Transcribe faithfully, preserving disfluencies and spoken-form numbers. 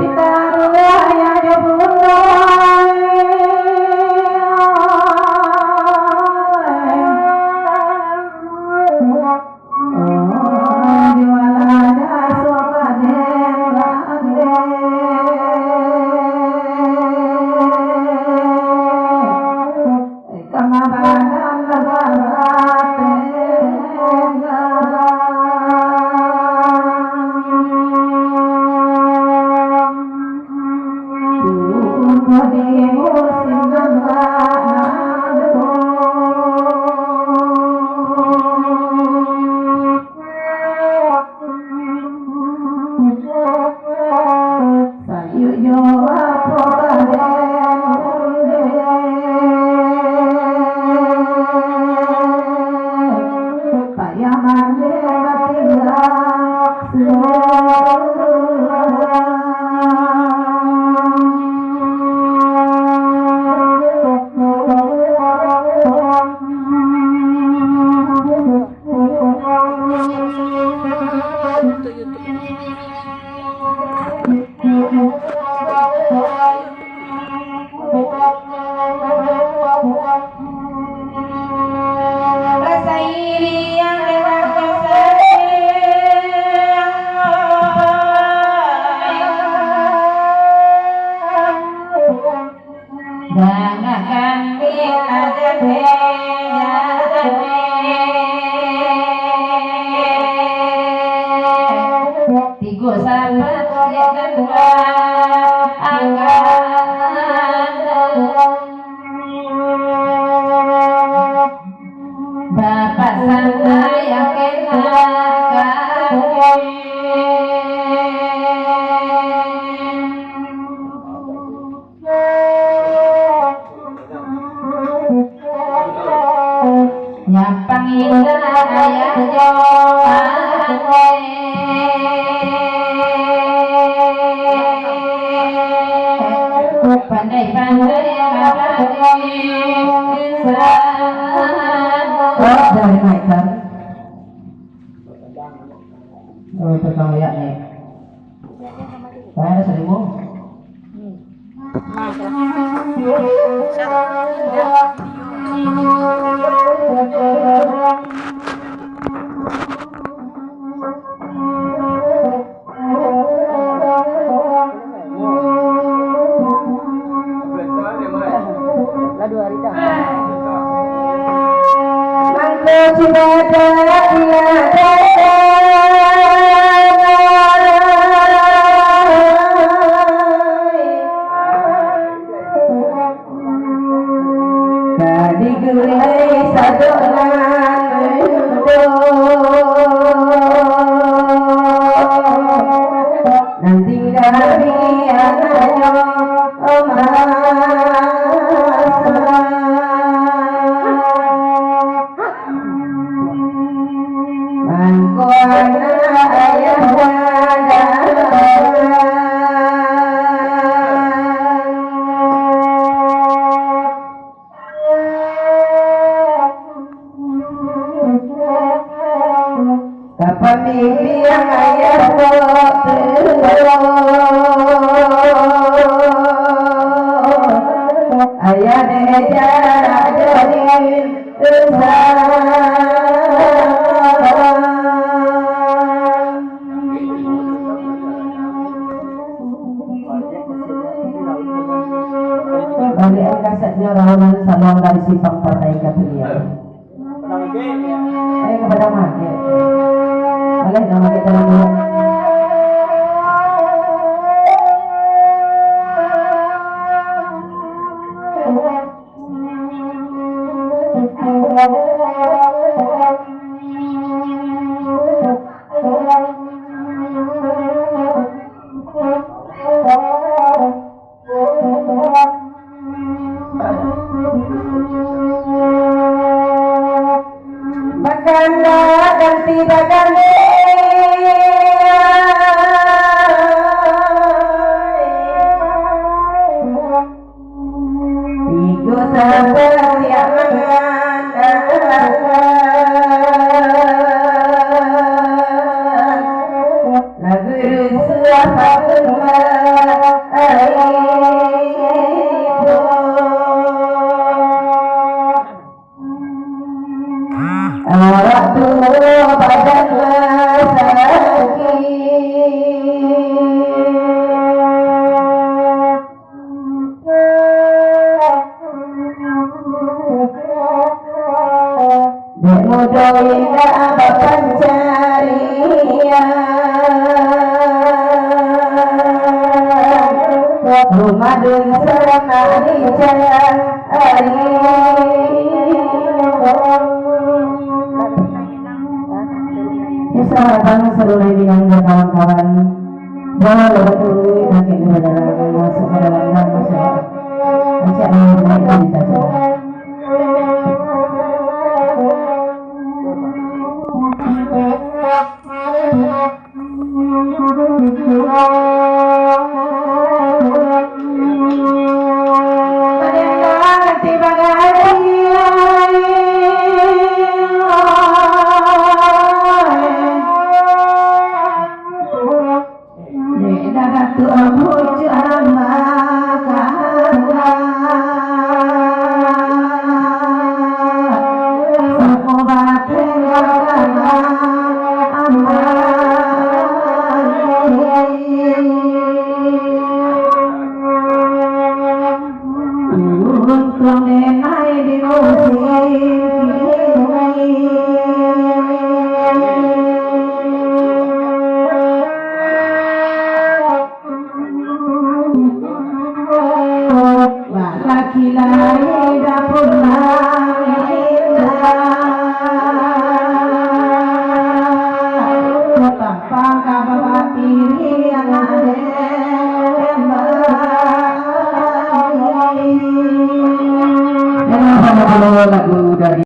Pitaruah ayah jo bunda. Oh, jualah jaso ka den bande. Kama badan lah babatengah. Tumbuah di musim nan banalu. Sayuik jo apo ka den undi. Payah mande batingga surang. Danga kami adan bejane. Tigo sapat je kan dua angka. Bapak santai yang kena kami. Nyampang indak ayah jo ane. Pandai-pandai abah jo insan. Oh, dari Maikan. Oh, tukang oyak ni. Bayar seribu. Lah dua hari dah. Mangko cubo dak diladaikan. Ka digulai sadok nan mudo. Nan tingga di anaknyo, oh, masa. Mangko anak ayah gadang. Kapamimpinan ayah ko, ayah dek jarak jauh. Baliak kasetnyo, Raun nan Saluang dari Simpang Patai ka Piliang. Eh, ka Padang Magek. Baliak ka Magek jalan dulu. Bakandak ganti baganti. Awak tu badan lah sakit. Dek mudo indak bapancarian, rumah den sanak dicari. Bisa datang sarunai dengan kawan-kawan. Bawa lo batului, bangkit di dalam, masuk ke dalam, dan masuk. Masuk dalam, naik di atas. Untuang denai di musim kini, balaki lai dapur nan indah, tampang ka babatiri anak den. Lagu dari